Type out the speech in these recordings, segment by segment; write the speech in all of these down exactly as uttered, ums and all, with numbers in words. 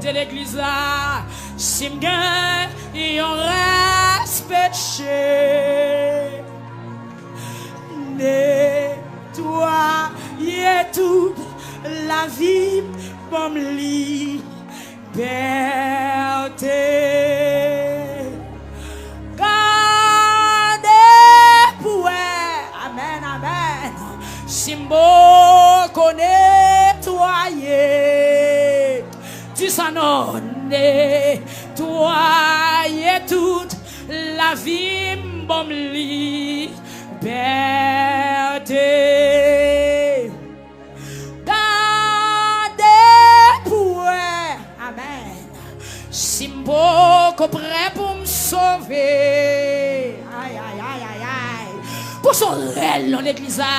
Se legliz la, si m gen yon rès peche, netwaye tout lavi m, ban m libète. Gade pou wè, amèn, amèn, si m poko netwaye. Di sa non, netwaye tout lavi m, ban m libète. Gade pou wè, amèn, si m poko prè pou m sove. Ay, ay, ay, ay, ay. Pou son rèl nan legliz la.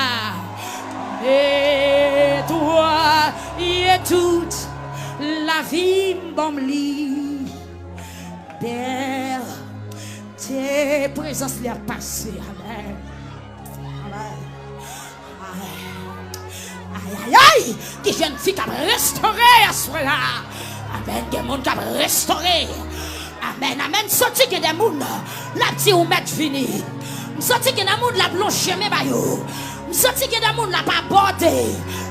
Netwaye tout lavi m, ban m libète. Prezans li ap pase. Amèn. Amèn. Ay, ay, ay, ay! Ki jèn fi k ap restore aswè a? Amèn. Gen moun k ap restore. Amèn, amèn. M santi gen de moun, l ap di ou mèt vini. M santi gen de moun, l ap lonje men ba yo. M santi gen de moun, l ap abòde.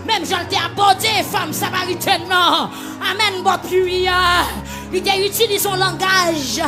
Menm jan l te abòde fanm samaritèn nan. Amèn, bò pwi a. Li te itilize yon langaj.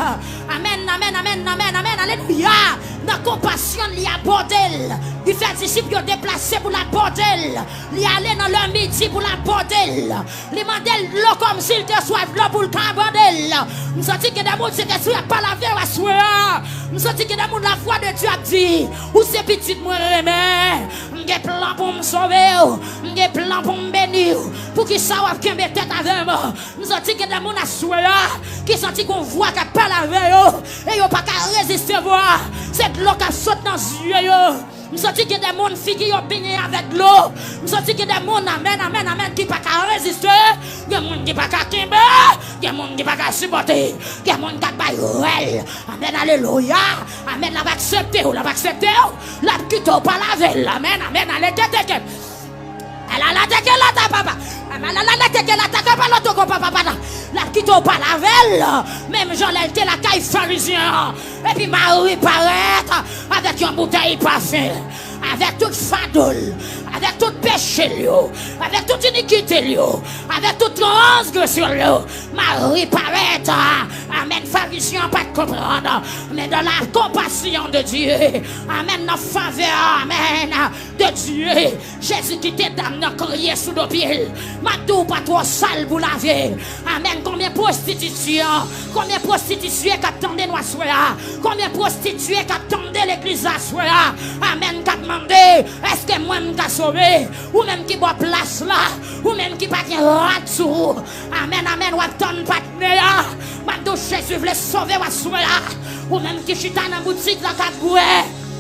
Amèn, amèn, amèn, amèn, amèn, alelouya. Nan konpasyon, li abòde l. Li fè disip yo deplase pou l abòde l. Li ale nan lè midi pou l abòde l. Li mande l dlo kòmsi l te swaf dlo pou l ka abòde l. M santi gen de moun, Sentespri a pale avè w aswè a. M santi gen de moun, lavwa de Dye ap di, ou se pitit mwen renmen. M gen plan pou m sove w. M gen plan pou m beni w. Poukisa w ap kenbe tèt avè m? M santi gen de moun aswè a ki santi gon vwa k ap pale avè yo, e yo pa ka reziste vwa a. Se dlo k ap sot nan zye yo. M santi gen de moun figi yo benyen avèk dlo. M santi gen de moun, amèn, amèn, amèn, ki pa ka reziste. Gen moun ki pa ka kenbe. Gen moun ki pa ka sipòte. Gen moun k ap bay rèl. Amèn, alelouya. Amèn, l ap aksepte w, l ap aksepte w. L ap kite w pa lave l. Amèn, amèn, ale tete kèm. Alalate ke lata papa. Amalala teke lata kapaloto ko papa pata. L ap kite w pa lave l. Menm jan lè l te lakay Farizyen an. Epi Mari parèt avèk yon boutèy pafen. Avèk tout fado l. Avèk tout peche l yo. Avèk tout inikite l yo. Avèk tout transgresyon l yo. Mari parèt. Amèn. Farizyen an pa t konprann. Men nan la konpasyon de Dye. Amèn. Nan favè. Amèn. De Dye. Jezi kite dam nan kriye sou do pye l. M ap di w pa twò sal pou lave. Amèn. Konbyen pwostitisye, konbyen pwostitye k ap tande nou aswè a? Konbyen pwostitye k ap tande legliz la aswè a? Amèn. K ap mande, èske mwen m ka sove? Ou menm ki bò plas la, ou menm ki pa gen rad sou ou. Amèn, amèn. W ap tann patnè a. M ap di w Jezi vle sove w aswè a. Ou menm ki chita nan boutik la k ap bwè.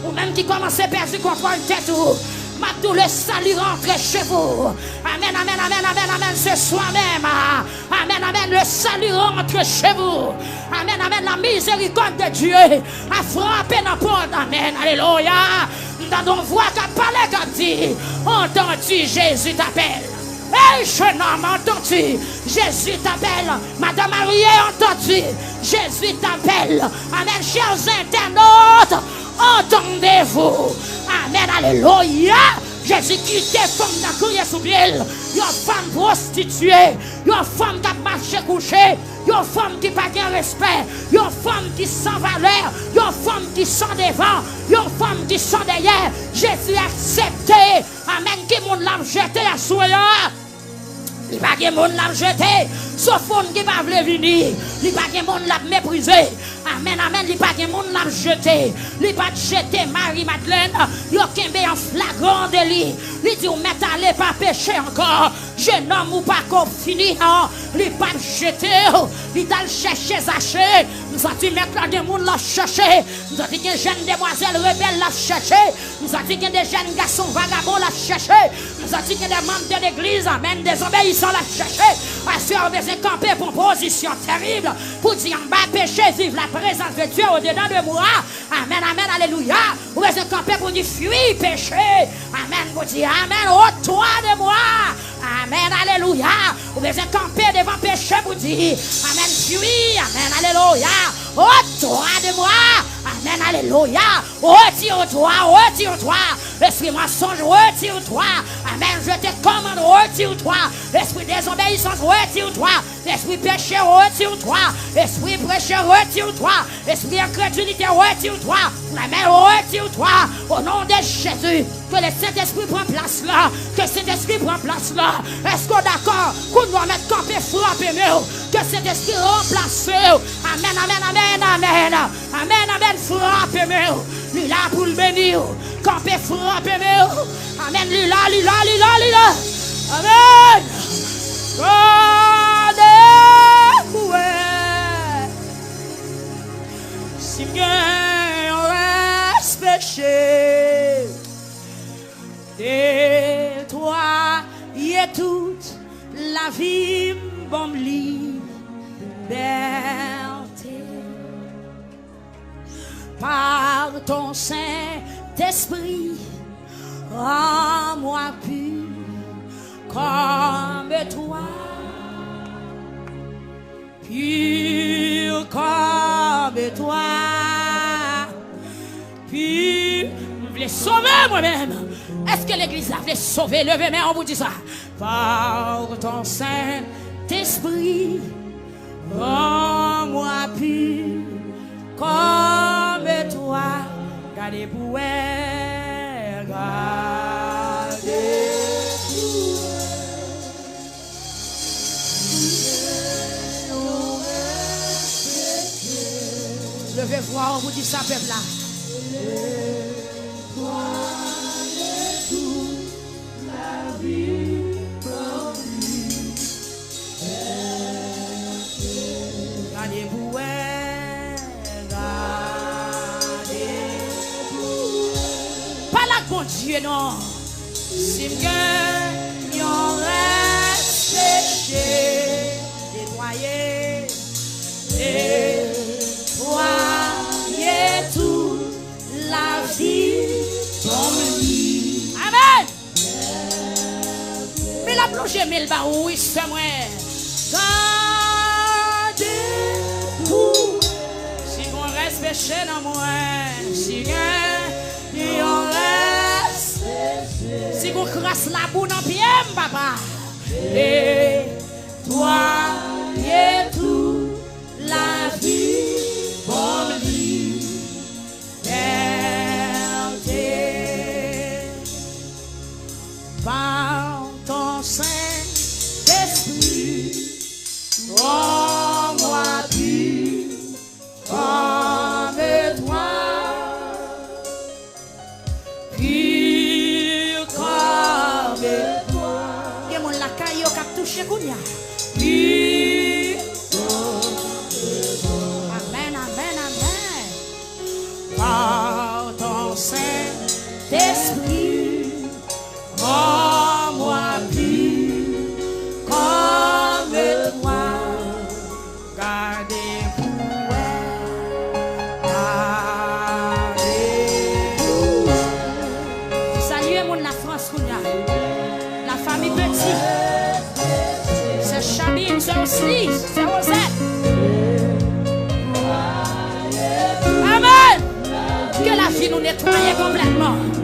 Ou menm ki kòmanse pèdi kontwòl tèt ou, m ap di w, le salut rentre chez vous. Amèn, amèn, amèn, amèn, amèn, ce soir même. Amèn, amèn, le salut rentre chez vous. Amèn, amèn, la miséricorde de Dieu a frappé nan pòt. Amèn, alelouya. M tande yon vwa k ap pale, k ap di, entends-tu, Jésus t'appelle. Hey, jeune homme, entends-tu, Jésus t'appelle. Madame mariée, entends-tu, Jésus t'appelle. Amèn, chers internautes, entendez-vous. Amèn, alelouya. Jezi kite fanm nan kriye sou pye l. Yon fanm pwostitye, yon fanm k ap mache kouche, yon fanm ki pa gen respè, yon fanm ki san valè, yon fanm ki san devan, yon fanm ki san dèyè. Jezi aksepte. Amèn. Ki moun l ap jete aswè a? Li pa gen moun l ap jete, sof moun ki pa vle vini. Li pa gen moun l ap meprize. Amèn, amèn. Li pa gen moun l ap jete. Li pa t jete Mari Madlèn. Yo kenbe an flagran deli. Li di w, mèt ale, pa peche ankò. Jenòm, ou pa ko fini non. Li pa t jete w. Li t al chèche Zache. M santi mèt la gen moun l ap chèche. M santi gen jèn demwazèl rebèl l ap chèche. M santi gen de jèn gason vagabon l ap chèche. M santi gen de manm de legliz, amèn, dezobeyisan l ap chèche. Pastè, ou bezwen kanpe pou yon pozisyon tèrib pou di anba peche, viv la prezans de Dye odedan de mwa. Amèn, amèn, alelouya. Ou bezwen kanpe pou di fui peche. Amèn, pou di amèn, ôte-toi de moi. Amèn, alelouya. Ou bezwen kanpe devan peche pou di, amèn, wi, amèn, alelouya. Ôte toi de moi. Amèn, alelouya. Retire toi, retire toi. Esprit mensonge, retire toi. Amèn, je te commande, retire toi. Esprit désobéissance, retire toi. Esprit péché, retire toi. Esprit péché, retire toi. Esprit incrédulité, retire toi. Amèn, retire toi. Au nom de Jésus. Ke le Sentespri pran plas la. Ke Sentespri pran plas la. Èske w dakò? Kounye a w mèt kanpe, frape men w. Ke Sentespri ranplase w. Amèn, amèn, amèn, amèn. Amèn, amèn. Frape men w. Li la pou l beni w. Kanpe, frape men w. Amèn. Li la, li la, li la, li la. Amèn. Gade pou wè si m gen yon rès peche. Netwaye tout lavi m, ban m libète. Par ton Saint-Esprit, rends-moi pur comme toi. Pur comme toi. Pur. M vle sove mwen menm. Èske legliz la vle sove? Leve men w pou di sa. Par ton Saint-Esprit, rends-moi pur comme toi. Gade pou wè, gade pou wè. Leve vwa w pou di sa pèp la. Gade pou wè, gade pou wè. Pale ak Bondye non. Si m gen yon rès peche, netwaye, netwaye tout lavi, ban m li. Amèn. Men l ap lonje men l ba ou, wi, sè mwen. Gade pou si gon rès peche nan mwen, si gen yon rès, si gon kras labou nan pye m, papa. Netwaye tout lavi, ban m li. Pète, par ton Saint-Esprit, rends-moi pur comme toi. Pur comme toi. Gen moun lakay yo k ap touche kounye a. Pur. Amèn, amèn, amèn. Par ton Saint-Esprit, rends-moi pur comme toi. Gade pou wè. Gade pou wè. Salye moun Lafrans kounye a. Lafanmi Petit. Sè Chabine, sè Osli, sè Rosette. Amèn. Ke lavi nou netwaye konplètman.